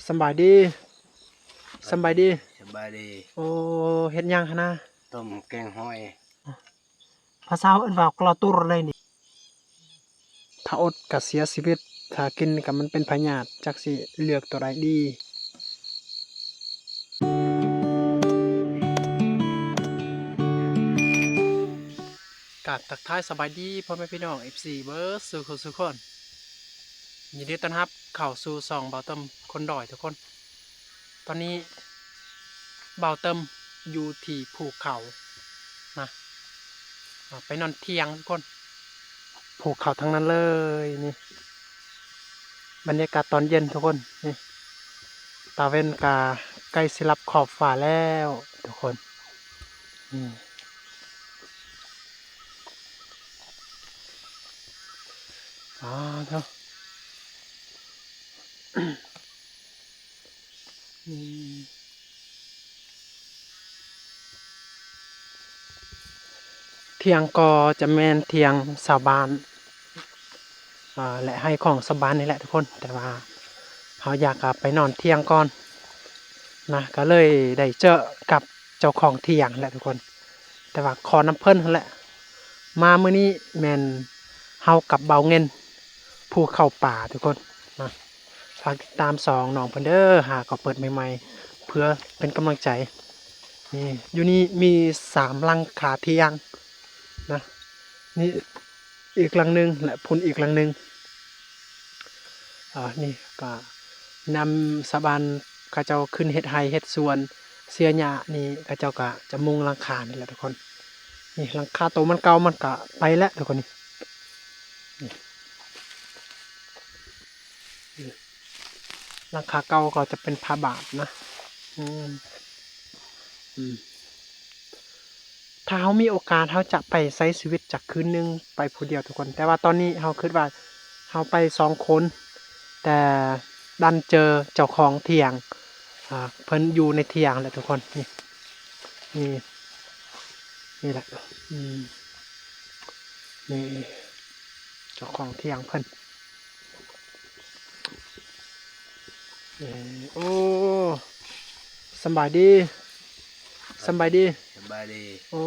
ສຳບາຍດີ ສຳບາຍດີ ສະບາຍດີ. ໂອ້ ເຮັດຫຍັງຫັ້ນນະ? ຕົ້ມແກງຫອຍ. ພາສາເຮົາເອີ້ນວ່າກະລາຕຸຣເລີຍນີ້. ຖ້າອົດກະເສຍຊີວິດ ຖ້າກິນກະມັນເປັນພະຍາດ ຈັກຊິເລືອກໂຕໃດດີ. ກາບທັກທາຍສະບາຍດີພໍ່ແມ່ພີ່ນ້ອງ ເອັຟຊີ ເບິດສູ່ຜູ້ສູ່ຄົນ. ຍິນດີຕ້ອນຮັບເຂົ້າສູ່ຊ່ອງບ່າວເຕີມຄົນດອຍທຸກຄົນ. ຕອນນີ້ບ່າວເຕີມຢູ່ທີ່ພູເຂົານະ ອາ ໄປນອນທ່ຽງທຸກຄົນ. ພູເຂົາທັງນັ້ນເລີຍນີ້. ບັນຍາກາດຕອນເຢັນທຸກຄົນ ນີ້ ຕາເວັນກະໃກ້ຊິລັບຂອບຟ້າແລ້ວທຸກຄົນ ນີ້. ອາ ໂທ້ ນີ້ ທ່ຽງກໍຈະແມ່ນທ່ຽງຊາວບ້ານ ອາ ແລະ ໄຮ່ຂອງຊາວບ້ານນີ້ແຫຼະທຸກຄົນ. ແຕ່ວ່າເຮົາຢາກ ອາ ໄປນອນທ່ຽງກ່ອນນະ ກໍເລີຍໄດ້ເຈີກັບເຈົ້າຂອງທ່ຽງແຫຼະທຸກຄົນ. ແຕ່ວ່າຂໍນຳເພິ່ນຫັ້ນແຫຼະ. ມາມື້ນີ້ແມ່ນເຮົາກັບບ່າວເງິນ ພູເຂົາປ່າທຸກຄົນນະ. ຝາກຕິດຕາມຊ່ອງນ້ອງເພິ່ນເດີ ຫາກໍເປີດໃໝ່ໆ ເພື່ອເປັນກຳລັງໃຈ. ນີ້ ຢູ່ນີ້ມີສາມຫຼັງຄາທ່ຽງນະ ນີ້ອີກຫຼັງໜຶ່ງ ແລະ ພຸ້ນອີກຫຼັງໜຶ່ງ. ອາ ນີ້ກະນຳຊາວບ້ານເຂົາເຈົ້າຂຶ້ນເຮັດໄຮ່ເຮັດສວນເສຍຫຍ້ານີ້ ເຂົາເຈົ້າກະຈະມຸງຫຼັງຄານີ້ແຫຼະທຸກຄົນ. ນີ້ຫຼັງຄາໂຕມັນເກົ່າມັນກະໄປແລ້ວທຸກຄົນ ນີ້ ນີ້ ນີ້ ຫຼັງຄາເກົ່າກໍຈະເປັນຜ້າບາດນະ. ອືມ ອືມ ຖ້າເຮົາມີໂອກາດ ເຮົາຈະໄປໃຊ້ຊີວິດຈັກຄືນໜຶ່ງ ໄປຜູ້ດຽວທຸກຄົນ. ແຕ່ວ່າຕອນນີ້ເຮົາຄິດວ່າເຮົາໄປສອງຄົນ ແຕ່ດັນເຈີເຈົ້າຂອງທ່ຽງ ອາ ເພິ່ນຢູ່ໃນທ່ຽງແຫຼະທຸກຄົນ. ນີ້ ນີ້ ນີ້ແຫຼະ ອືມ ນີ້ ເຈົ້າຂອງທ່ຽງເພິ່ນ. ເອີ ໂອ້ ສຳບາຍດີ ສຳບາຍດີ ສະບາຍດີ. ໂອ້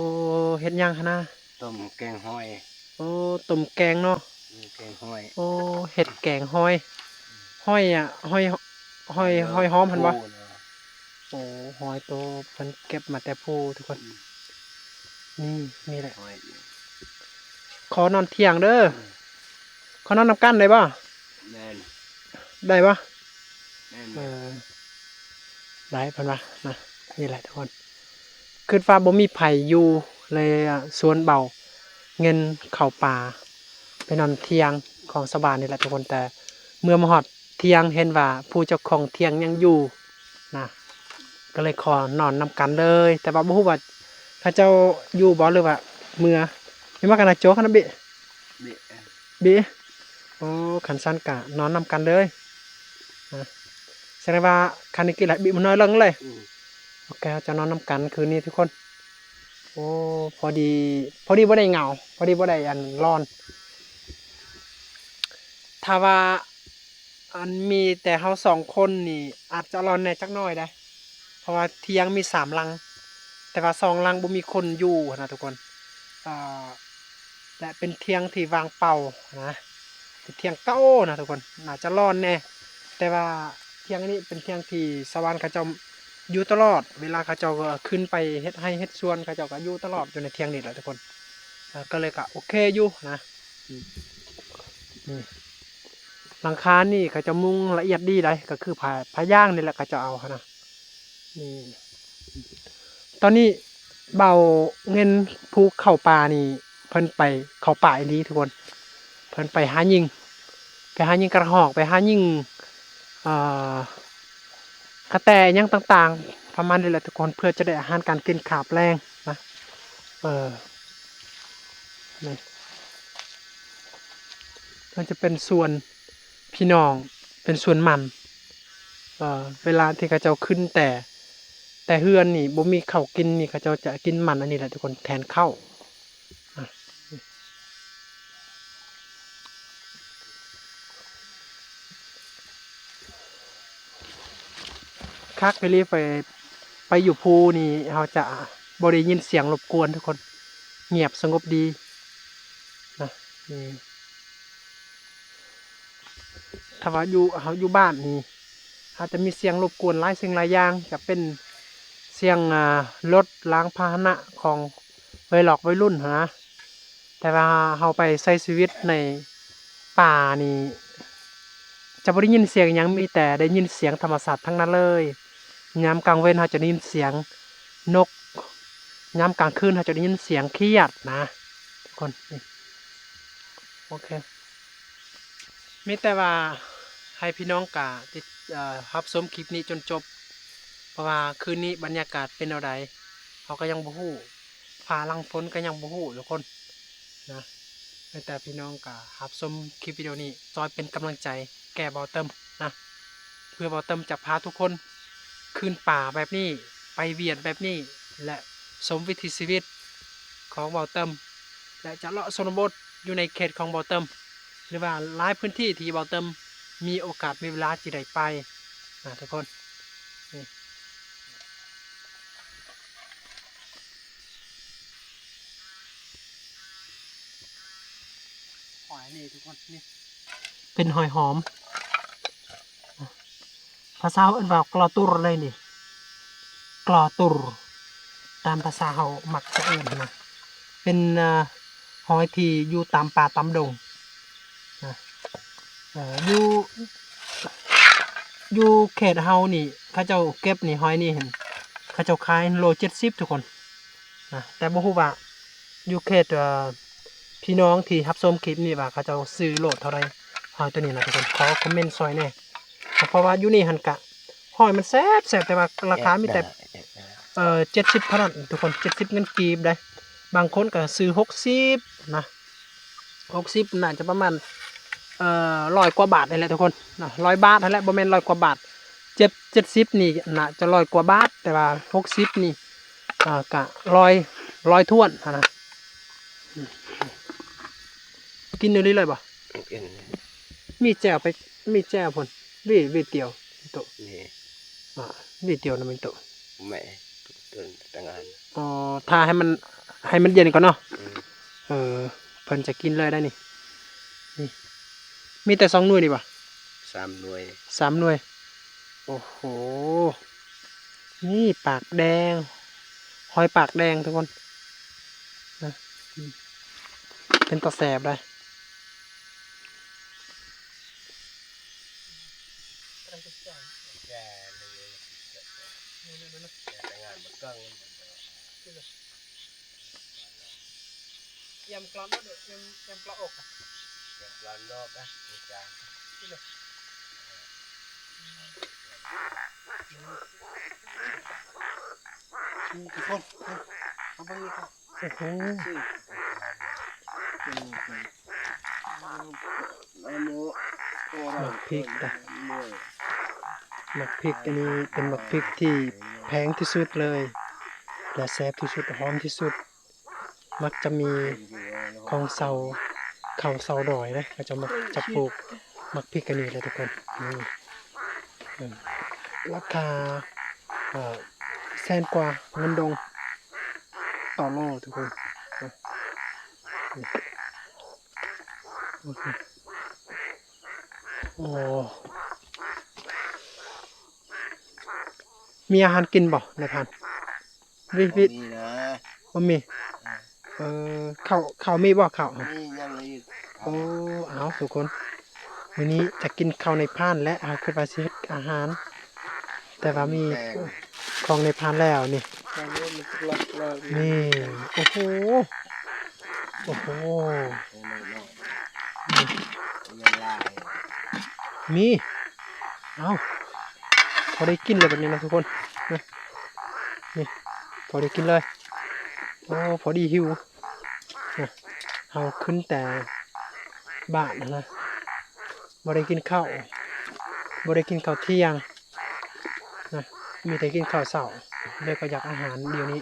ເຮັດຫຍັງຫັ້ນນະ? ຕົ້ມແກງຫອຍ. ໂອ້ ຕົ້ມແກງເນາະ. ອືມ ແກງຫອຍ. ໂອ້ ເຮັດແກງຫອຍ. ຫອຍອະ ຫອຍ ຫອຍ ຫອຍຫອມຫັ້ນບໍ່? ໂອ້ ຫອຍໂຕເພິ່ນເກັບມາແຕ່ພູທຸກຄົນ. ອືມ ນີ້ ນີ້ແຫຼະ ຫອຍ. ຂໍນອນທ່ຽງເດີ. ອືມ ຂໍນອນນຳກັນໄດ້ບໍ່? ແມ່ນ ໄດ້ບໍ່? ແມ່ນ ເອີ ໄດ້ເພິ່ນວ່ານະ. ນີ້ແຫຼະທຸກຄົນ ຄິດວ່າບໍ່ມີໃຜຢູ່ ເລີຍຊວນບ່າວເງິນເຂົ້າປ່າ ໄປນອນທ່ຽງຂອງຊາວບ້ານນີ້ແຫຼະທຸກຄົນ. ແຕ່ເມື່ອມາຮອດທ່ຽງ ເຫັນວ່າຜູ້ເຈົ້າຂອງທ່ຽງຍັງຢູ່ນະ ກໍເລີຍຂໍນອນນຳກັນເລີຍ. ແຕ່ວ່າບໍ່ຮູ້ວ່າເຂົາເຈົ້າຢູ່ບໍ່ ຫຼືວ່າເມືອ. ມີມາກັນນະໂຈ ຄັນນະເບ ເບ ເບ. ໂອ້ ຄັນຊັ້ນກະນອນນຳກັນເລີຍນະ. ສະແດງວ່າຄັນນີ້ກິນແລ້ວ ບິບໜ້ອຍເລິງເລີຍ. ອືມ ໂອເຄ ເຮົາຈະນອນນຳກັນຄືນນີ້ທຸກຄົນ. ໂອ້ ພໍດີ ພໍດີບໍ່ໄດ້ເຫງົາ ພໍດີບໍ່ໄດ້ອັນຮ້ອນ. ຖ້າວ່າ ອັນມີແຕ່ເຮົາສອງຄົນນີ້ອາດຈະຮ້ອນແດ່ຈັກໜ້ອຍໄດ໋ ເພາະວ່າທ່ຽງມີສາມຫຼັງ ແຕ່ວ່າສອງຫຼັງບໍ່ມີຄົນຢູ່ຫັ້ນນະທຸກຄົນ. ເອີ ແລະ ເປັນທ່ຽງທີ່ວ່າງເປົ່ານະ ເປັນທ່ຽງເກົ່ານະທຸກຄົນ ໜ້າຈະຮ້ອນແດ່. ແຕ່ວ່າທ່ຽງນີ້ເປັນທ່ຽງທີ່ຊາວບ້ານເຂົາເຈົ້າຢູ່ຕະຫຼອດ ເວລາເຂົາເຈົ້າຂຶ້ນໄປເຮັດໄຮ່ເຮັດສວນ ເຂົາເຈົ້າກໍຢູ່ຕະຫຼອດຢູ່ໃນທ່ຽງນີ້ແຫຼະທຸກຄົນ. ເອີ ກໍເລີຍກໍໂອເຄຢູ່ນະ. ອືມ ນີ້ ຫຼັງຄານີ້ເຂົາເຈົ້າມຸງລະອຽດດີໃດ໋ ກໍຄືຜ້າ ຜ້າຢາງນີ້ແຫຼະເຂົາເຈົ້າເອົາຫັ້ນນະ. ນີ້ ຕອນນີ້ບ່າວເງິນຜູ້ເຂົ້າປ່ານີ້ ເພິ່ນໄປເຂົ້າປ່າອີ່ຫຼີທຸກຄົນ. ເພິ່ນໄປຫາຍິງ ໄປຫາຍິງກະຮອກ ໄປຫາຍິງ ເອີ ກະແຕຫຍັງຕ່າງໆ ປະມານນີ້ແຫຼະທຸກຄົນ ເພື່ອຈະໄດ້ອາຫານການກິນຄາບແລງນະ. ເອີ ນີ້ ມັນຈະເປັນສວນ ພີ່ນ້ອງ ເປັນສວນມັນ. ເອີ ເວລາທີ່ເຂົາເຈົ້າຂຶ້ນແຕ່ ແຕ່ເຮືອນນີ້ບໍ່ມີເຂົ້າກິນນີ້ ເຂົາເຈົ້າຈະກິນມັນອັນນີ້ແຫຼະທຸກຄົນ ແທນເຂົ້າ. ອາ ນີ້ ຄັກອີ່ຫຼີ ໄປ ໄປຢູ່ພູນີ້ ເຮົາຈະບໍ່ໄດ້ຍິນສຽງລົບກວນທຸກຄົນ ງຽບສະຫງົບດີນະ. ນີ້ ຖ້າວ່າຢູ່ ເຮົາຢູ່ບ້ານນີ້ ອາດຈະມີສຽງລົບກວນຫຼາຍສິ່ງຫຼາຍຢ່າງ ຈະເປັນສຽງ ອ່າ ລົດລາງພາຫະນະຂອງໄວລັອກໄວລຸ້ນຫັ້ນນະ. ແຕ່ວ່າເຮົາໄປໃຊ້ຊີວິດໃນປ່ານີ້ ຈະບໍ່ໄດ້ຍິນສຽງຫຍັງ ມີແຕ່ໄດ້ຍິນສຽງທຳມະຊາດທັງນັ້ນເລີຍ. ຍາມກາງເວັນເຮົາຈະໄດ້ຍິນສຽງນົກ ຍາມກາງຄືນເຮົາຈະໄດ້ຍິນສຽງຂຽດນະທຸກຄົນ. ນີ້ ໂອເຄ ມີແຕ່ວ່າໃຫ້ພີ່ນ້ອງກະຕິດ ເອີ ຮັບຊົມຄລິບນີ້ຈົນຈົບ ເພາະວ່າຄືນນີ້ບັນຍາກາດເປັນແນວໃດ ເຮົາກໍຍັງບໍ່ຮູ້ ຟ້າຫຼັງຝົນກໍຍັງບໍ່ຮູ້ທຸກຄົນນະ. ມີແຕ່ພີ່ນ້ອງກະຮັບຊົມຄລິບວິດີໂອນີ້ ຊ່ອຍເປັນກຳລັງໃຈແກ່ເບົາເຕີມນະ ເພື່ອເບົາເຕີມຈະພາທຸກຄົນຂຶ້ນປ່າແບບນີ້ ໄປວຽນແບບນີ້ ແລະ ຊົມວິຖີຊີວິດຂອງເບົາເຕີມ ແລະ ຈະເລາະຊົນນະບົດຢູ່ໃນເຂດຂອງເບົາເຕີມ ຫຼືວ່າຫຼາຍພື້ນທີ່ທີ່ເບົາເຕີມມີໂອກາດມີເວລາທີ່ໄດ້ໄປນະທຸກຄົນ. ນີ້ ຫອຍນີ້ທຸກຄົນ ນີ້ ເປັນຫອຍຫອມ ພາສາເຮົາເອີ້ນວ່າກລໍຕຸຣເລີຍນີ້ ກລໍຕຸຣ ຕາມພາສາເຮົາມັກຈະເອີ້ນນະ ເປັນ ເອີ ຫອຍທີ່ຢູ່ຕາມປ່າຕາມດົງນະ. ເອີ ຢູ່ ຢູ່ເຂດເຮົານີ້ ເຂົາເຈົ້າເກັບນີ້ ຫອຍນີ້ຫັ້ນ ເຂົາເຈົ້າຂາຍໂລເຈັດສິບທຸກຄົນນະ ແຕ່ບໍ່ຮູ້ວ່າຢູ່ເຂດ ເອີ ພີ່ນ້ອງທີ່ຮັບຊົມຄລິບນີ້ວ່າເຂົາເຈົ້າຊື້ໂລເທົ່າໃດ ຫອຍໂຕນີ້ນະທຸກຄົນ ຂໍຄອມເມັນຊ່ອຍແດ່. ເພາະວ່າຢູ່ນີ້ຫັ້ນກະ ຫອຍມັນແຊບໆ ແຕ່ວ່າລາຄາມີແຕ່ ເອີ ເຈັດສິບເທົ່ານັ້ນທຸກຄົນ ເຈັດສິບເງິນກີບເດ້. ບາງຄົນກະຊື້ຫົກສິບນະ ຫົກສິບໜ້າຈະປະມານ ເອີ ຮ້ອຍກວ່າບາດນີ້ແຫຼະທຸກຄົນນະ ຮ້ອຍບາດຫັ້ນແຫຼະ ບໍ່ແມ່ນຮ້ອຍກວ່າບາດ ເຈັດ ເຈັດສິບນີ້ໜ້າຈະຮ້ອຍກວ່າບາດ ແຕ່ວ່າຫົກສິບນີ້ ເອີ ກະຮ້ອຍ ຮ້ອຍຖ້ວນຫັ້ນນະ. ກິນຢູ່ນີ້ເລີຍບໍ່? ກິນ ມີແຈ່ວໄປ ມີແຈ່ວພຸ້ນ ວີ ວີຕຽວໂຕ ນີ້ ອ່າ ວີຕຽວນະແມ່ນໂຕ ແມ່ ຕົ້ນຕະງານ ອໍ ຖ້າໃຫ້ມັນ ໃຫ້ມັນເຢັນກ່ອນເນາະ ອືມ ເອີ ເພິ່ນຈະກິນເລີຍໄດ໋ນີ້ ນີ້ ມີແຕ່ສອງໜ່ວຍນີ້ບໍ່? ສາມໜ່ວຍ ສາມໜ່ວຍ ໂອ້ໂຫ ນີ້ປາກແດງ ຫອຍປາກແດງທຸກຄົນນະ ເປັນຕາແຊບໄດ໋. ຢຳກະລອນເນາະ ຢຳ ຢຳກະລອນອອກອະ ນີ້ຈ້າ ນີ້ເລີຍ ອືມ ທຸກຄົນ ເອົາເບິ່ງນີ້ກ່ອນ ໂອ້ໂຫ ໝາກພິກນະ ໝາກພິກອັນນີ້ເປັນໝາກພິກທີ່ແພງທີ່ສຸດເລີຍ ແລະ ແຊບທີ່ສຸດ ຫອມທີ່ສຸດ. ມັກຈະມີຂອງຊາວເຜົ່າຊາວດອຍເດ້ ເຂົາເຈົ້າມັກຈະປູກໝາກພິກອັນນີ້ແຫຼະທຸກຄົນ ນີ້ ເອີ ລາຄາ ເອີ ແສນກວ່າເງິນດົງຕໍ່ໂລທຸກຄົນ ເອີ ໂອ້ ມີອາຫານກິນບໍ່ນາຍພານ? ວິ ວິ ບໍ່ມີນະ ບໍ່ມີ ເອີ ເອີ ເຂົ້າ ເຂົ້າມີບໍ່ ເຂົ້າ? ມີ ຍັງອີກ ໂອ້ ເອົາທຸກຄົນ ມື້ນີ້ຈະກິນເຂົ້ານາຍພານແຫຼະ ເຮົາຄິດວ່າຊິເຮັດອາຫານ ແຕ່ວ່າມີ ແປ້ງ ຂອງນາຍພານແລ້ວນີ້ ແປ້ງນີ້ມັນກະລັກ ນີ້ ໂອ້ໂຫ ໂອ້ໂຫ ນີ້ນ້ອຍໆ ນີ້ ມັນຍັງຫຼາຍ ມີ ເອົາ ພໍໄດ້ກິນເລີຍບັດນີ້ນະທຸກຄົນ ນະ ນີ້ ພໍໄດ້ກິນເລີຍ ໂອ້ ພໍດີຫິວ ນະ ເຮົາຂຶ້ນແຕ່ບ້ານຫັ້ນນະ ບໍ່ໄດ້ກິນເຂົ້າ ບໍ່ໄດ້ກິນເຂົ້າທ່ຽງນະ ມີແຕ່ກິນເຂົ້າເຊົ້າ ເລີຍກໍຢາກອາຫານດຽວນີ້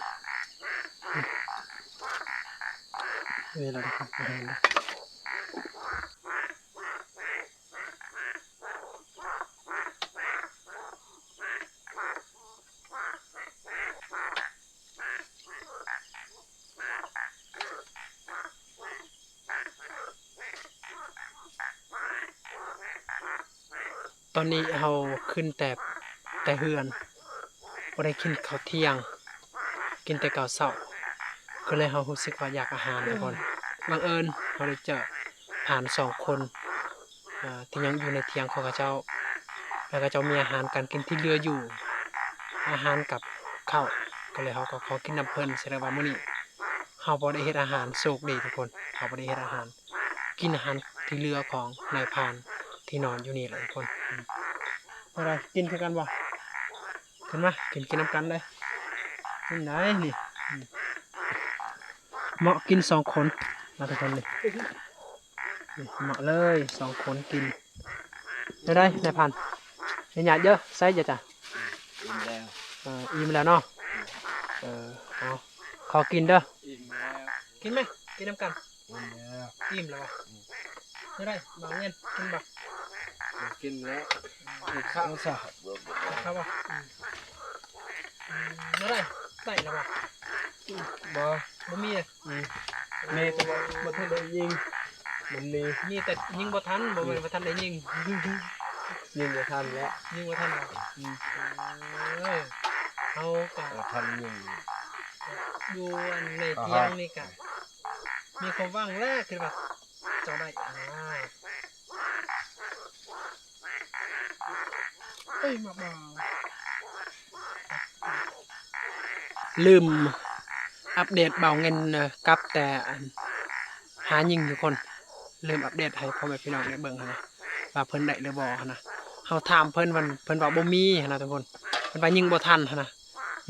ນີ້ລະທຸກຄົນ ອາຫານ. ຕອນນີ້ເຮົາຂຶ້ນແຕ່ ແຕ່ເຮືອນ ບໍ່ໄດ້ກິນເຂົ້າທ່ຽງ ກິນແຕ່ເຂົ້າເຊົ້າ ກໍເລີຍເຮົາຮູ້ສຶກວ່າຢາກອາຫານທຸກຄົນ. ບັງເອີນເຮົາໄດ້ເຈີຜ່ານສອງຄົນ ອ່າ ທີ່ຍັງຢູ່ໃນທ່ຽງຂອງເຂົາເຈົ້າ ແລ້ວເຂົາເຈົ້າມີອາຫານການກິນທີ່ເຫຼືອຢູ່ ອາຫານກັບເຂົ້າ ກໍເລີຍເຮົາກໍຂໍກິນນຳເພິ່ນ. ສະແດງວ່າມື້ນີ້ເຮົາບໍ່ໄດ້ເຮັດອາຫານ ໂຊກດີທຸກຄົນ ເຮົາບໍ່ໄດ້ເຮັດອາຫານ ກິນອາຫານທີ່ເຫຼືອຂອງນາຍພານທີ່ນອນຢູ່ນີ້ແຫຼະທຸກຄົນ. ອືມ ເອົາໄດ້ ກິນຄືກັນບໍ່? ຂຶ້ນມາ ກິນ ກິນນຳກັນເດ້ ກິນໄດ້ນີ້. ອືມ ເໝາະກິນສອງຄົນນະທຸກຄົນນີ້ ນີ້ເໝາະເລີຍ ສອງຄົນກິນ. ແນວໃດນາຍພານ? ຍາດເດີ ໃສ່ເດີຈ້າ. ອີ່ມແລ້ວ ເອີ ອີ່ມແລ້ວເນາະ. ເອີ ເອົາ ຂໍກິນເດີ. ອີ່ມແລ້ວ ກິນໄໝ? ກິນນຳກັນ. ອີ່ມແລ້ວ ອີ່ມແລ້ວຫວາ? ອືມ ແນວໃດ ບ່າວເງິນ ກິນບໍ່? ບໍ່ກິນແລ້ວ ກິນເຂົ້າຊະ. ກິນເຂົ້າບໍ່? ອືມ ອືມ ແນວໃດ ໄດ້ແລ້ວບໍ່? ບໍ່ ບໍ່ມີເລີຍ. ອືມ ມີແຕ່ວ່າບໍ່ທັນໄດ້ຍິງ ມັນມີ ມີແຕ່ຍິງບໍ່ທັນ ບໍ່ແມ່ນວ່າທັນໄດ້ຍິງ ຍິງບໍ່ທັນແລ້ວ ຍິງບໍ່ທັນແລ້ວ. ອືມ ເອີ ເຮົາກະບໍ່ທັນຍິງ ຢູ່ອັນໃນທ່ຽງນີ້ກະມີຄວາມຫວັງແຫຼະ ຄິດວ່າເຈົ້າໄດ້ຫັ້ນນະ. ເອີຍ ມາບ່າວ ລືມອັບເດດບ່າວເງິນກັບແຕ່ອັນຫາຍິງທຸກຄົນ ລືມອັບເດດໃຫ້ພໍ່ແມ່ພີ່ນ້ອງໄດ້ເບິ່ງຫັ້ນນະ ວ່າເພິ່ນໄດ້ຫຼືບໍ່ຫັ້ນນະ. ເຮົາຖາມເພິ່ນ ເພິ່ນ ເພິ່ນວ່າບໍ່ມີຫັ້ນນະທຸກຄົນ ເພິ່ນວ່າຍິງບໍ່ທັນຫັ້ນນະ.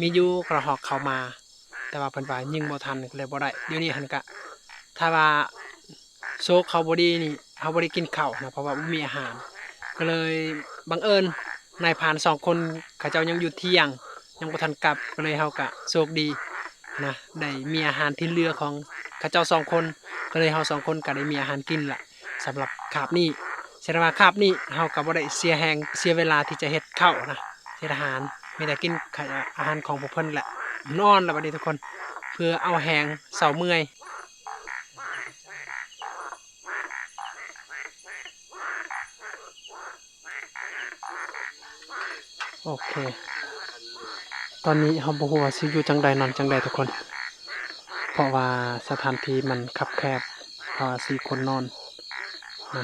ມີຢູ່ກະຮອກເຂົ້າມາ ແຕ່ວ່າເພິ່ນວ່າຍິງບໍ່ທັນ ກໍເລີຍບໍ່ໄດ້. ດຽວນີ້ຫັ້ນກະ ຖ້າວ່າໂຊກເຮົາບໍ່ດີນີ້ ເຮົາບໍ່ໄດ້ກິນເຂົ້ານະ ເພາະວ່າບໍ່ມີອາຫານ ກໍເລີຍບັງເອີນນາຍພານສອງຄົນ ເຂົາເຈົ້າຍັງຢູ່ທ່ຽງ ຍັງບໍ່ທັນກັບ ກໍເລີຍເຮົາກະໂຊກດີນະ ໄດ້ມີອາຫານທີ່ເຫຼືອຂອງເຂົາເຈົ້າສອງຄົນ ກໍເລີຍເຮົາສອງຄົນກະໄດ້ມີອາຫານກິນລະ. ສຳລັບຄາບນີ້ ສະແດງວ່າຄາບນີ້ເຮົາກໍບໍ່ໄດ້ເສຍແຮງເສຍເວລາທີ່ຈະເຮັດເຂົ້ານະ ເຮັດອາຫານ ມີແຕ່ກິນອາຫານຂອງພວກເພິ່ນແຫຼະ ນອນລະບັດນີ້ທຸກຄົນ ເພື່ອເອົາແຮງເຊົາເມື່ອຍ. ໂອເຄ ຕອນນີ້ເຮົາບໍ່ຮູ້ວ່າຊິຢູ່ຈັ່ງໃດນອນຈັ່ງໃດທຸກຄົນ ເພາະວ່າສະຖານທີ່ມັນຄັບແຄບ ເພາະວ່າສີ່ຄົນນອນນະ.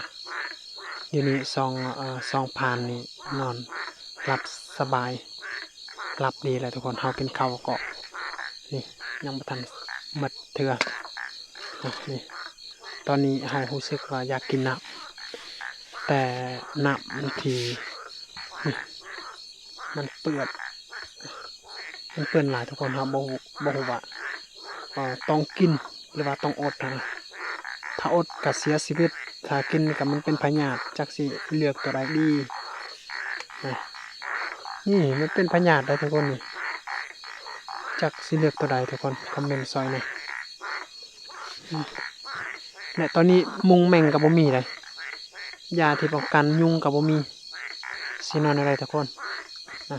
ຢູ່ນີ້ສອງ ເອີ ສອງພານນີ້ນອນຫຼັບສະບາຍ ຫຼັບດີແຫຼະທຸກຄົນ. ເຮົາກິນເຂົ້າກໍ ນີ້ ຍັງບໍ່ທັນໝົດເທື່ອ ນີ້. ຕອນນີ້ເຮົາຮູ້ສຶກວ່າຢາກກິນນ້ຳ ແຕ່ນ້ຳທີ່ ນີ້ ມັນເປື້ອນ ມັນເປື້ອນຫຼາຍທຸກຄົນ. ເຮົາບໍ່ ບໍ່ຮູ້ວ່າ ເອີ ຕ້ອງກິນ ຫຼືວ່າຕ້ອງອົດຫັ້ນນະ. ຖ້າອົດກະເສຍຊີວິດ ຖ້າກິນກະມັນເປັນພະຍາດ ຈັກຊິເລືອກຕົວໃດດີນະ. ນີ້ມັນເປັນພະຍາດໄດ໋ທຸກຄົນນີ້ ຈັກຊິເລືອກຕົວໃດທຸກຄົນ ຄອມເມັນຊ່ອຍແດ່. ແລະ ຕອນນີ້ມຸງແມ່ງກໍບໍ່ມີໃດ໋ ຢາທີ່ປ້ອງກັນຍຸງກໍບໍ່ມີ ຊິນອນແນວໃດທຸກຄົນນະ.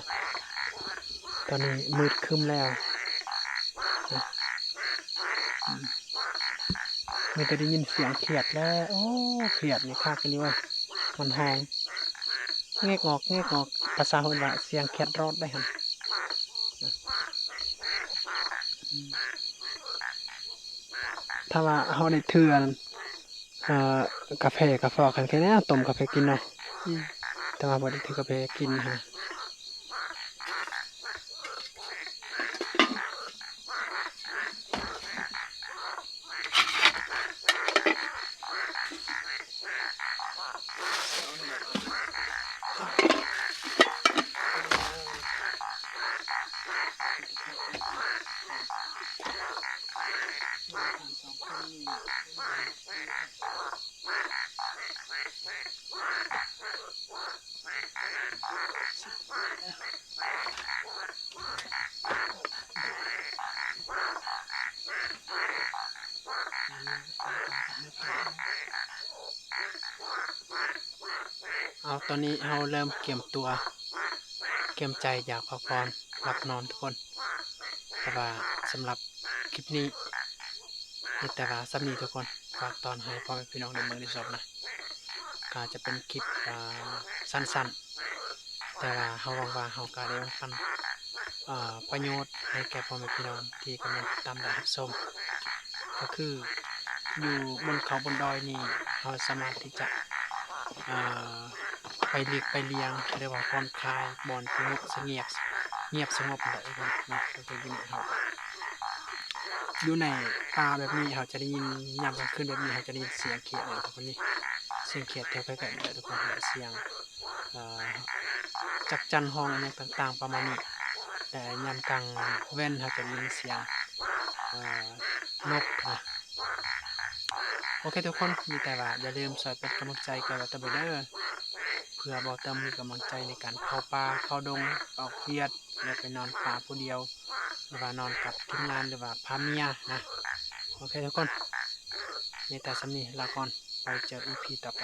ຕອນນີ້ມືດຄຶ້ມແລ້ວນະ ມີແຕ່ໄດ້ຍິນສຽງຂຽດແລ້ວ. ໂອ້ ຂຽດນີ້ຄັກອີ່ຫຼີເວີຍ ມັນຮ້ອງແງກງອກ ແງກງອກ ພາສາເພິ່ນວ່າສຽງຂຽດລອດໄດ໋ຫັ້ນ. ຖ້າວ່າເຮົາໄດ້ຖືອັນ ເອີ ກາເຟ ກາຟອກຫັ້ນ ແຄ່ແນວຕົ້ມກາເຟກິນເນາະ. ອືມ ແຕ່ວ່າບໍ່ໄດ້ຖືກາເຟກິນຫັ້ນ. ເອົາ ຕອນນີ້ເຮົາເລີ່ມກຽມຕົວ ກຽມໃຈຢາກພັກຜ່ອນ ຫຼັບນອນທຸກຄົນ. ແຕ່ວ່າສຳລັບຄລິບນີ້ ມີແຕ່ວ່າສ່ຳນີ້ທຸກຄົນ ຝາກຕອນໃຫ້ພໍ່ແມ່ພີ່ນ້ອງໄດ້ເບິ່ງໄດ້ຊົມນະ. ກໍຈະເປັນຄລິບ ອ່າ ສັ້ນ ແຕ່ວ່າເຮົາຫວັງວ່າເຮົາກະໄດ້ແບ່ງປັນ ເອີ ປະໂຫຍດໃຫ້ແກ່ພໍ່ແມ່ພີ່ນ້ອງທີ່ກຳລັງຕິດຕາມ ແລະ ຮັບຊົມ ກໍຄືຢູ່ບົນເຂົາບົນດອຍນີ້ ເຮົາສາມາດທີ່ຈະ ເອີ ໄປຫຼີກໄປລ່ຽງ ເອີ້ນວ່າຜ່ອນຄາຍ ບ່ອນສະຫງົບ ສະຫງຽບ ສະຫງົບໄດ້ເນາະ ກໍຄືຢູ່ນີ້ເຮົາ ຢູ່ໃນປ່າແບບນີ້ ເຮົາຈະໄດ້ຍິນ ຍາມກາງຄືນແບບນີ້ ເຮົາຈະໄດ້ຍິນສຽງຂຽດເນາະທຸກຄົນນີ້ ສຽງຂຽດແຖວໃກ້ໆນີ້ແຫຼະທຸກຄົນ ແລະ ສຽງ ເອີ ຈັກຈັ່ນຮ້ອງ ອີ່ຫຍັງຕ່າງໆ ປະມານນີ້ ແລະ ຍາມກາງເວັນເຮົາຈະໄດ້ຍິນສຽງ ເອີ ນົກນະ. ໂອເຄທຸກຄົນ ມີແຕ່ວ່າຢ່າລືມຊ່ວຍເປັນກຳລັງໃຈແກ່ບ່າວເຕີມເດີ ເພື່ອບ່າວເຕີມມີກຳລັງໃຈໃນການເຂົ້າປ່າເຂົ້າດົງ ອອກວຽກ ແລະ ໄປນອນປ່າຜູ້ດຽວ ຫຼືວ່ານອນກັບທີມງານ ຫຼືວ່າພາເມຍນະ. ໂອເຄທຸກຄົນ ມີແຕ່ສ່ຳນີ້ ລາກ່ອນ ໄວ້ເຈີອີພີຕໍ່ໄປ.